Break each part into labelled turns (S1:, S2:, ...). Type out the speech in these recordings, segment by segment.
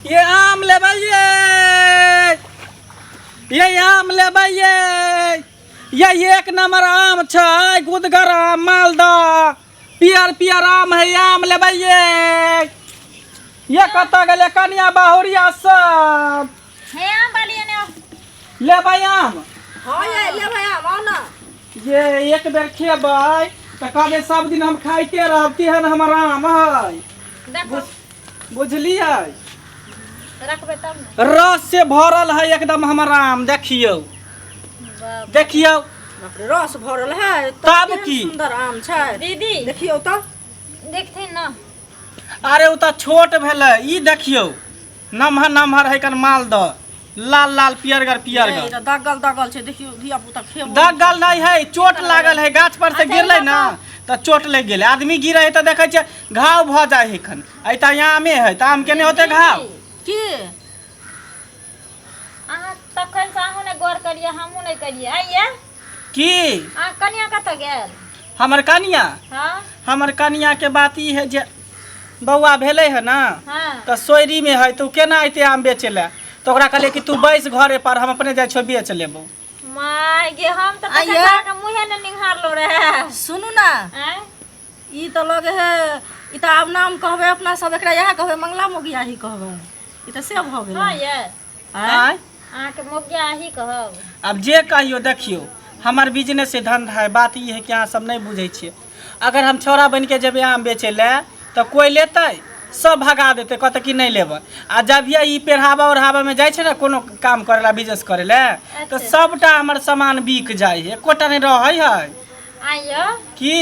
S1: ये आम लेबै ये, ये आम लेबै ये, ये एक नंबर आम छै, गुदगर आम, मालदह, पियर पियर आम है, आम लेबै ये। ये कतऽ गेलै कनिया बहुरिया सब?
S2: हे आम वाली एने आओ।
S1: लेबै आम?
S3: हाँ ये लेबै आम, आउ ना।
S1: ये एक बेर खेबै तऽ कहबै सब दिन हम खाइते रहब, तेहन हमर आम है।
S2: देखो।
S1: बुझलियै?
S2: रखबै तब ने।
S1: रस से भरल है एकदम हमर आम, देखियौ।
S2: बाप।
S1: देखियौ।
S3: बाप रे, रस भरल है
S1: तब
S3: केहन
S1: की?
S3: सुंदर आम छै।
S2: दीदी।
S3: देखियौ तऽ।
S2: देखथिन ना।
S1: अरे ओ तऽ छोट भेलै, ई देखियौ नमहर नमहर है कन मालदह, लाल लाल पियरगर पियरगर।
S3: नहि, ई तऽ दगल दगल छै, देखियौ धिया पुता खेबो।
S1: दगल नहीं है, चोट लागल है, गाछ पर से
S2: अच्छा,
S1: गिरलै
S2: ई
S1: ना तऽ चोट लागि गेलै। आदमी गिरे है तऽ देखै छियै घाव भऽ जाइ है खन। एहि तऽ आमे है तऽ आम के नहि होतै घाव?
S3: की?
S2: अहाँ तखन से अहूँ नहि गौर करियै, हमहूँ नहि करियै। आइये।
S1: की?
S2: अहाँ कनिया कतऽ गेल?
S1: हमर कनिया?
S2: हाँ।
S1: हमर कनिया के बात ई है जे बौआ भेलै है ना,
S2: हाँ,
S1: तऽ सोयरी में है, तऽ ओ केना अयतै आम बेचै लए? तऽ ओकरा कहलियै कि तू बैस घरे पर, हम अपने जाइ छियौ बेच लेबौ।
S2: My गे, हम तऽ तखन
S3: आइये।
S2: अहाँके मुँहे ने निहारलो रहे।
S3: सुनू ना।
S2: आँय?
S3: ई तऽ लगे है, ई तऽ आब नाम कहबै अपना सब एकरा, इएह कहबै, मंगला मोगिया ही कहबै। ई तऽ से भऽ गेलै।
S2: हँ ये।
S3: आँय?
S1: आँय?
S2: अहाँके मोगिया ही कहब।
S1: आब जे कहियौ, देखियौ हमर बिजनेस है, धंधा है। बात ई है कि अहाँ सब नहि बुझै छियै। अगर हम छौड़ा बनिके जेबै आम बेचै लए तऽ कोइ लेतै? सब भगा देतै, कहतै कि नहि लेबै। आ जब ये ई पेढ़ाबा ओढ़ाबामे जाइ छै ने कोनो काम करै लए, बिजनेस करै लए, तऽ सबटा हमर सामान बिक जाइ है, एकोटा नहि रहै है।
S2: आइयो।
S1: की?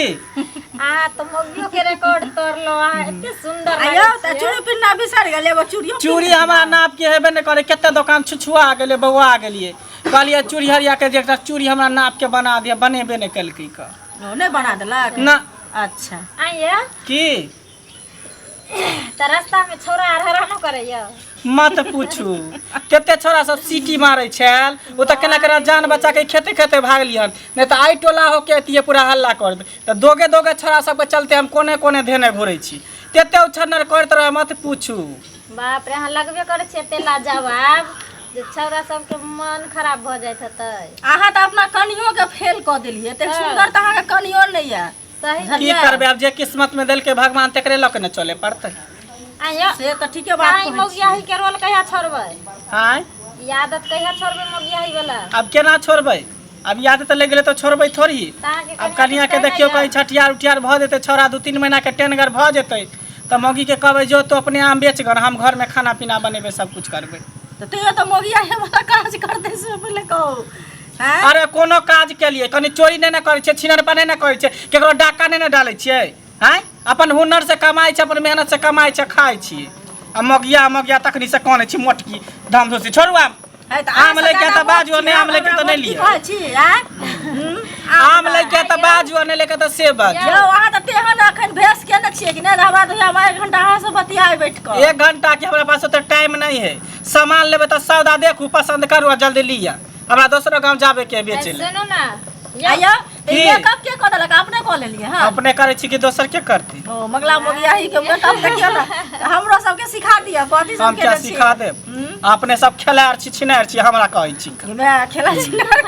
S2: अहाँ तऽ मौगियो के रिकॉर्ड तोड़लो, अहाँ एते सुंदर
S3: आइयो
S2: लागै
S3: तऽ
S2: छियै।
S3: चूड़ी पिन्ना बिसरि गेल, एगो चूड़ियो।
S1: चूड़ी हमरा नाप के हेबे नहि करै। कते दोकान छुछुआ गेलै, बौआ गेलियै, कहलियै चूड़ी हरिया के जे एकटा चूड़ी हमरा नाप के बना दिअ, बनेबे नहि केलकै क।
S3: ओ, नहि बना देलक?
S1: ना।
S3: अच्छा।
S2: आइयो।
S1: की?
S2: तऽ रास्ता में छौड़ा आर हरानो करैया?
S1: मत पूछू, कते छोरा सब सीटी मारै छल। ओ तऽ केना केना जान बचा के खेते खेते भागलियन, नहि तऽ आइ टोला होके अतियै पूरा हल्ला कर दे। तऽ दोगे दोगे छोरा सबके चलते हम कोने कोने धेने घुरै छी, तेते उछन्नर करैत रहे, मत पूछू।
S2: बाप रे, अहाँ लगबे करै छियै एते लाजवाब जे छौड़ा सबके मन खराब भऽ जाइत हेतै।
S3: अहाँ तऽ अपना कनियो के फेल कऽ देलियै। एतेक सुन्दर तऽ अहाँके कनियो नहि यऽ।
S2: सही।
S1: की करबै आब, जे किस्मत में देलकै भगवान तेकरे लऽ के ने चले पड़तै।
S2: आइयो।
S3: से तऽ ठीके बात
S2: आइ
S3: कहै।
S2: मौगियाही के रोल कहिया छोड़बै?
S1: आँय?
S2: ई आदत कहिया छोड़बै मौगियाही वाला?
S1: आब केना छोड़बै? आब याद तऽ लागि गेलै तऽ छोड़बै थोड़ी।
S2: तऽ अहाँके
S1: आब
S2: कनिया
S1: कनिया के
S2: किछु कहै
S1: देखियौ
S2: नहि
S1: कहीं छठियार उठियार भऽ जेतै, छौड़ा 2-3 महीना के टेनगर भऽ जेतै तऽ मौगी के कहबै जो तो अपने आम बेच कर, हम घर में खाना पीना बनेबै, सब कुछ करबै।
S3: तऽ तैयो तऽ मौगियाही वाला काज करतै से पहिले कहू। आँय?
S1: अरे कोनो काज के लिए कनी चोरी नहि ने करै छियै, छिनरपा नहि ने करै छियै, केकरो डाका नहि ने डालै छियै। आँय, अपन हुनर से कमाइ छै, अपन मेहनत से कमाइ छै, खाइ छियै। आ मौगिया मौगिया तखनी से कानै छी मोटकी धाम धोसी। छोड़ू आम।
S3: है तऽ
S1: आम
S3: अहाँ
S1: लैके
S3: सब
S1: तऽ बाजू,
S3: मोट
S1: नहि
S3: छी,
S1: आम लैके
S3: हमरा
S1: तऽ नहि
S3: मोट की
S1: लिअ।
S3: कहै छी, आँय?
S1: आम लैके तऽ बाजू, आ नहि लैके तऽ से बाजू।
S3: यौ, अहाँ तऽ तेहन अखन भेस केने छियै कि नहि हमरा तऽ हम एक घंटा अहाँ से बतियाए बैठ कऽ।
S1: एक घंटा के हमरा पास ओते टाइम नहीं है। सामान लेबै तऽ सौदा देखू, पसंद करू आ जल्दी लिअ, हमरा दोसरो गाँव जाबे के है बेचे ले।
S2: सुनू ना यौ।
S3: आइयो तऽ
S1: की?
S3: मेकअप के कऽ देलक? अपने कऽ लेलियै हँ?
S1: अपने करै छी कि दोसर के करती?
S3: ओ मंगला मोगियाही के मेकअप देखियौ ने, हमरो सबके सिखा दिअ, कथी
S1: हम
S3: सब
S1: क्या
S3: केने छियै?
S1: सिखा देब? अपने सब खेलाड़ छी, छिनार छी, हमरा कहै छी।
S3: मे खेला छिनार।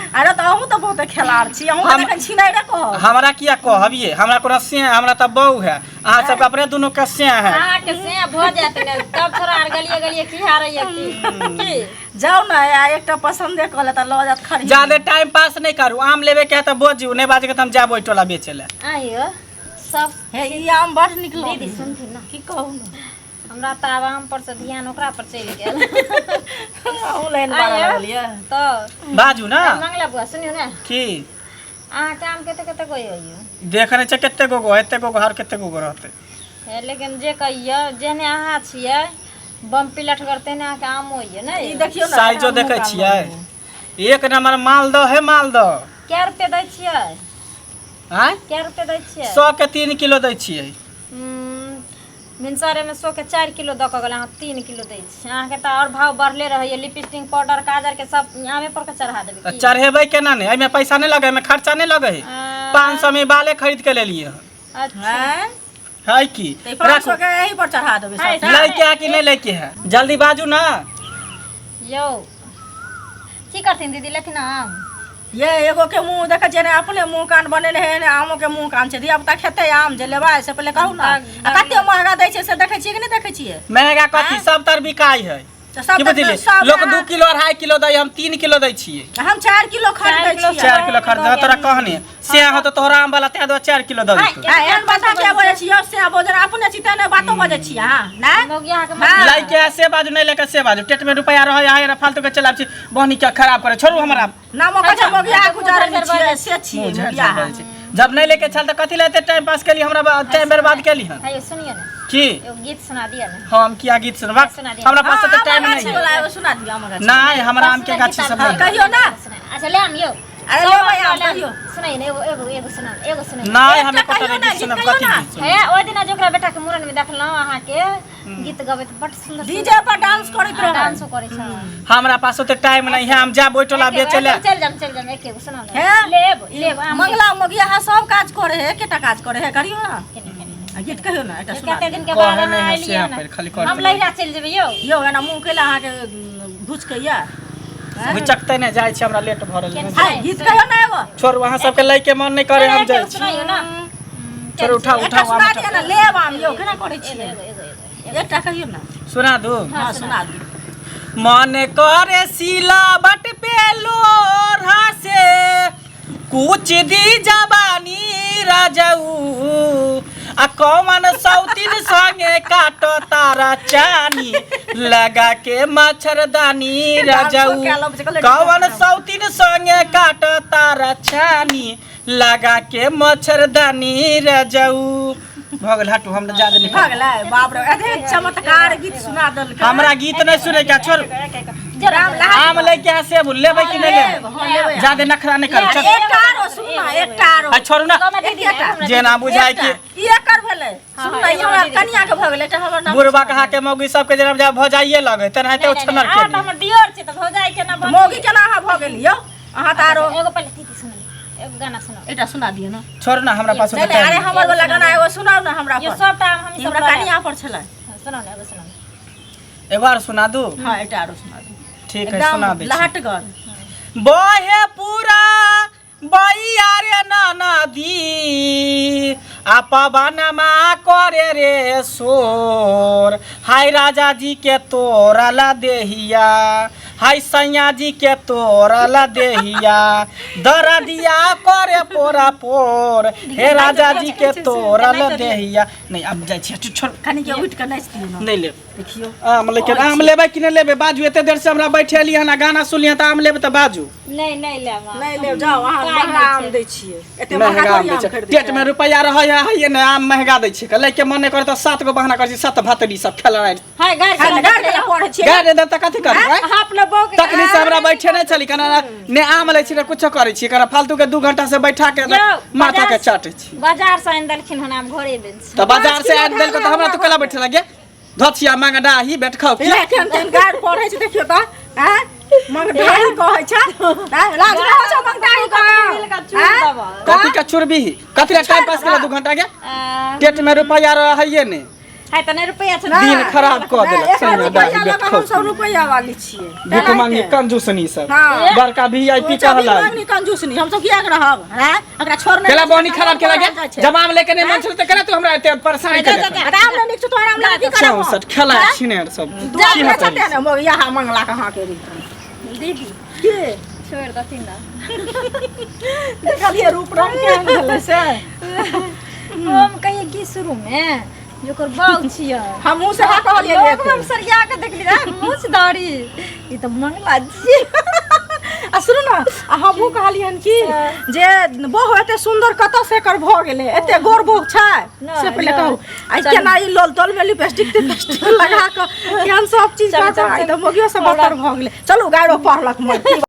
S3: अरे तऽ अहूँ तऽ बहुते खेलाड़ छी अहूँ। एखन छिनारे कहब।
S1: हमरा किया कहबियै? हमरा कोनो से हमरा तऽ बहू है, अहाँ सबके अपने दुनू के से है।
S2: अहाँके से भऽ जायत ने तब थोड़ा आर गलिए गलिए की हारैया की की।
S3: जाउ ने, आ एकटा पसन्दे कऽ लेता, लऽ जात खरीद।
S1: ज्यादे टाइम पास नहि करू, आम लेबे के है तऽ बजू, नहि बाजके तऽ हम जायब ओहि टोला बेचे लए।
S2: आइयो सब।
S3: हे, ई आम बड़ नीक लगै।
S2: दीदी, सुनथिन ने।
S3: की कहू ने।
S2: हमरा तऽ आब आम पर से ध्यान ओकरा पर चलि गेल।
S3: अहूँ लाइन मारऽ
S2: आइयो।
S3: लगलियै।
S2: तऽ
S1: बाजू ने।
S2: मंगला बुआ, सुनियौ ने।
S1: की?
S2: अहाँके आम कते कते गो होइए?
S1: देख नहि छै कते गो गो, एते गो हर कते गो गो रहतै।
S2: हे, लेकिन जे कहियौ, जेहने अहाँ छियै बम्पी लठगर, तेहने अहाँके आमो ये ने।
S3: ई देखियौ ने।
S1: साइजो
S3: आमो
S1: देखै
S3: काल
S1: छियै?
S3: लगै।
S1: एक नंबर मालदह है, मालदह।
S2: कै रुपये दै छियै?
S1: आँय?
S2: कै रुपये दै छियै?
S1: 100 के 3 किलो दै छियै।
S2: भिनसरेमे 100 के 4 किलो दऽ कऽ गेलै, अहाँ 3 किलो दै छियै। अहाँके तऽ आओर भाव बढ़ले रहैए। लिपस्टिक पाउडर काजरके सब आमे पर के चढ़ा देबै
S1: तऽ
S2: की?
S1: चढ़ेबै केना नहि? एहिमे पैसा नहि लगै, एहिमे खर्चा नहि लगै है। 500 में बाले खरीद के लेलियै हन।
S2: अच्छा।
S3: आँय?
S1: है की
S3: तऽ 500 के एही पर चढ़ा देबै
S2: है,
S3: सबटा।
S1: लैके है कि नहि लैके है जल्दी बाजू ना
S2: यौ की करथिन दीदी लेथिन आम
S3: ये एगो के मुंह देखै छियै ने अपने मुंह कान बनेने है ने आमो के मुंह कान छै धिया पुता खेतै आम जे लेबै से पहिले कहू ने आ कते महगा दै छै से देखै छियै कि नहि देखै छियै
S1: महंगा कथी सब तर बिकाइ है
S3: तऽ सब
S1: की बुझलियै
S3: सब
S1: लोक 2 किलो 2.5 किलो दै हम 3 किलो दै छियै
S3: हम 4 किलो खरीदै छियै
S1: 4 किलो खरीद तोरा कहने से हो तऽ तोहरा आम वाला तें दुआरे 4 किलो दऽ देतौ
S3: आ एहन बात किया बजै छियै से बजै अपने छी तेने बातो बजै छियै अहाँ नहि
S2: मौगी अहाँके
S3: हाँ।
S1: लैके है से बाजू नहि लैके से बाजू टेट में रुपया रहै अहाँ फालतू के चलाबै छी बहनी क्या खराब करे छोड़ू हमरा
S3: नाम ओकर छै मौगिया गुजारनी छियै से छियै
S1: मुँह झाड़
S3: मौगिया
S1: झाड़ बाजै छै। जब नहि लेके छल तऽ कथी लए एते टाइम पास केली हमरा टाइम बर्बाद केली हन
S2: हे यौ सुनियौ ने
S1: की
S2: एगो गीत सुना दिअ ने
S1: हम किया गीत सुनबा
S2: सुना दिअ।
S1: हमरा पास
S3: हाँ,
S1: तऽ
S3: आमक
S1: टाइम
S3: गाछी
S1: नहि
S3: वाला
S1: है
S3: एगो सुना दियौ आमक गाछी
S1: नहि हमरा आम के गाछी सब
S3: हाँ,
S1: नहि है।
S3: कहियौ ना
S2: अच्छा ले आम यौ
S3: अरे लेबै आम कहियौ
S2: सुनाइ ने एगो एगो एगो सुना एगो सुनाइ
S1: नहि हम
S3: एकटा
S1: एको
S3: कहियौ
S1: गीत
S3: ने,
S1: सुनब
S3: गीत कहियौ
S1: कथी
S3: ने।
S1: गीत सुनब
S2: हे ओहि दिना जे ओकरा बेटा के मूड़न में देखलहुँ अहाँके गीत गबैत बड सुंदर
S3: डीजे पर डांस करैत रहै
S2: डांसो करै छै
S1: हमरा पास ओते टाइम नहीं है हम जाब ओहि टोला बेचे ले
S2: चल जाम चल जाम एक एगो सुनाउ ने
S3: हे?
S2: लेब लेब आम
S3: मंगला मगिया अहाँ सब काज करे है एकेटा काज करे है करियौ ना
S2: केने केने
S3: आ गीत कहियौ ना एकटा सुना
S2: कते दिन के बाद
S1: कहै नहि
S2: अहाँ
S1: है से
S2: एलियै
S1: पर खाली
S2: ने
S1: कर
S2: हम लहिरा चलि जेबै यौ
S3: यौ एना मुँह केला अहाँके घुसकैया
S1: घुचकते नहि जाइ छी हमरा लेट भऽ रहल है
S3: हाय गीत कहियौ ना एगो
S1: छोड़ू अहाँ सबके लै के मन नहि करे हम जाइ छी
S2: सुनाइयो ना
S1: छोड़ू उठाउ
S3: एकटा
S1: उठाउ
S3: सुना
S1: आम
S3: दिअ ना लेब आम यौ केना करै छियै
S2: एगो एगो एगो
S3: एकटा कहियौ ना
S1: सुना दू
S3: हँ सुना दियौ
S1: मन करे सिलावट पे लोढ़ा से कुछ दी जवानी राजऊ आ कौन सौतिन संगे काट तारा चानी लगा के मच्छरदानी राजऊ कौन सौतिन संगे काट तारा चानी लगा के मच्छरदानी राजऊ भऽ गेल हटू हमरा ज्यादा नहीं
S3: भऽ गेलै बाप रे एते चमत्कार गीत सुना देलकै
S1: हमरा गीत नहीं सुनै के छोड़
S3: राम लहा
S1: आम लैके है सेब लेबै कि नहि
S3: लेब, हाँ,
S1: लेबै
S3: लेबै।
S1: ज्यादा नखरा नहि कर चल
S3: एकटा आरो सुन ना एकटा आरो
S1: आ छोड़ू ना
S3: एकेटा
S1: जेना बुझाय कि
S3: ई एकर भेलै सुन ना ई हमरा कनिया के भऽ गेलै एकटा हमर नाम
S1: बुढ़बा कहा के मौगी सबके जेना बुझाय भऽ जाइए लगे तेनाहिते ओ छनर के
S2: आ हमर दियोर छै तऽ भौजाई केना भऽ
S3: मौगी केना अहाँ भऽ गेली यौ अहाँ तऽ आरो
S2: एगो पहिले दीदी सुन एगो गाना सुनाउ
S3: एकटा सुना दिअ ना
S1: छोड़ ना हमरा पास
S3: नहीं नहीं अरे हमर वाला गाना एगो सुनाउ ना हमरा
S2: यो
S3: पर
S2: सबटा हम
S3: ई
S2: सब
S3: हमरा कनिया पर छलै
S2: सुनाउ ने एगो सुनाउ
S1: एगो आर सुना दू
S3: हाँ एकटा आरो सुना दू
S1: ठीक है सुना
S3: एकदम
S1: दै छी
S3: लहटगर
S1: बहे पूरा बैया रे नाना दी आ पवनमा करे रे शोर हाय राजा जी के तोरला देहिया हाय सैया जी के तोरला देहिया दरदिया करे पोरा पोर हे राजा जी के तोरल देहिया नहीं अब जाइ छी छोड़
S3: कनि के उठि कऽ नाचि दियौ ने
S1: नहीं लेब
S3: देखियौ
S1: आम लेके आम लेबै कि नहि लेबै बाजू एते देर से हमरा बैठेली हन आ गाना सुनली हन तऽ आम लेबै तऽ बाजू
S2: नहीं नहीं लेब हम।
S3: नहि लेब जाउ अहाँ महंगा आम दै छियै एते महंगा
S1: महंगा आम
S3: थोड़ी
S1: दै
S3: आम
S1: छै
S3: खरीदै
S1: पेट में रुपैआ रहै है हइए नहि आम महंगा दै छै लै के मन नहि करत तऽ सात गो बहाना करै छै सात भातरी सब खेला राति
S2: हाय गाय
S3: खाय लए गारि देला पढ़ै छियै
S1: गारि दे तऽ कथी करबै
S2: अहाँ अपना बहू के
S1: तखनी से हमरा बैठे नहि छली केना ने आम लै छी ने कुछो करै छी केना फालतू के 2 घंटा से बैठा के
S2: यौ,
S1: माथा के
S2: बाजार-
S1: चाटै छी
S2: बाजार से आनि देलखिन हन आम घरे बेच
S1: तऽ बाजार से आनि देलको तऽ हमरा तू केला बैठे लगे धचिया मांगडा ही बैठ खाओ की
S3: इएह केहन केहन गारि पढ़ै छै देखियौ तऽ आँय मंगडाही कहै छै आँय लाज रहै छौ मंगडाही कहै आँय?
S1: कथी के चुरबी कथी ला टाइम पास केला 2 घंटा के पेट में रुपया रहैये ने
S2: है तऽ नहि रुपैआ छै
S1: दिन खराब कऽ
S3: नहि,
S1: देलक
S3: एकरा
S1: सैया
S3: रुपैआ
S1: दाही
S3: लऽ
S1: बैठ
S3: कऽ
S1: खाओ
S3: हमसब रुपैआ वाली छियै
S1: भूख मांगी कंजूसनी सब
S3: हाँ।
S1: बड़का वीआईपी कहला
S3: मांगनी कंजूस नहीं हमसब किया के रहब हैं एकरा छोड़ने
S1: केला बहनी खराब केला गे जब आम लेके नहीं मन छल त केना तू हमरा एते परेशानी केला
S3: आराम नहीं निक छौ तोहर आम लऽ की करब
S1: चौसठ खेला छिनेर सब
S3: जा
S1: की हेतै?
S3: छते ने मोग यहाँ मंगला कहाँ के
S2: दीदी
S3: के
S2: छोड़ि दथिन ने
S3: देखलियै रूप रंग केहन भेलै से
S2: हम कहिए की शुरू में जे ओकर बाउ छियै
S3: हमहूँ सएह कहलियै
S2: लोग हम सरिया के देखली रे मूछ दाढ़ी ई तऽ मंगला छियै
S3: आ सुनू ने आ हमहूँ कहलियनि कि जे बहु एते सुन्दर कतऽ से एकर भऽ गेलै एते गोर बहु छै
S2: नहि,
S3: से पहिले
S2: नहि।
S3: कहू आ केना ई लोल तोल में लिपस्टिक तिपस्टिक लगा कऽ केहन सब चीज
S2: चलू,
S3: कऽ कऽ
S2: चलू,
S3: आइ तऽ मोगियो से बदतर भऽ गेलै चलू गाड़ो पढ़लक मन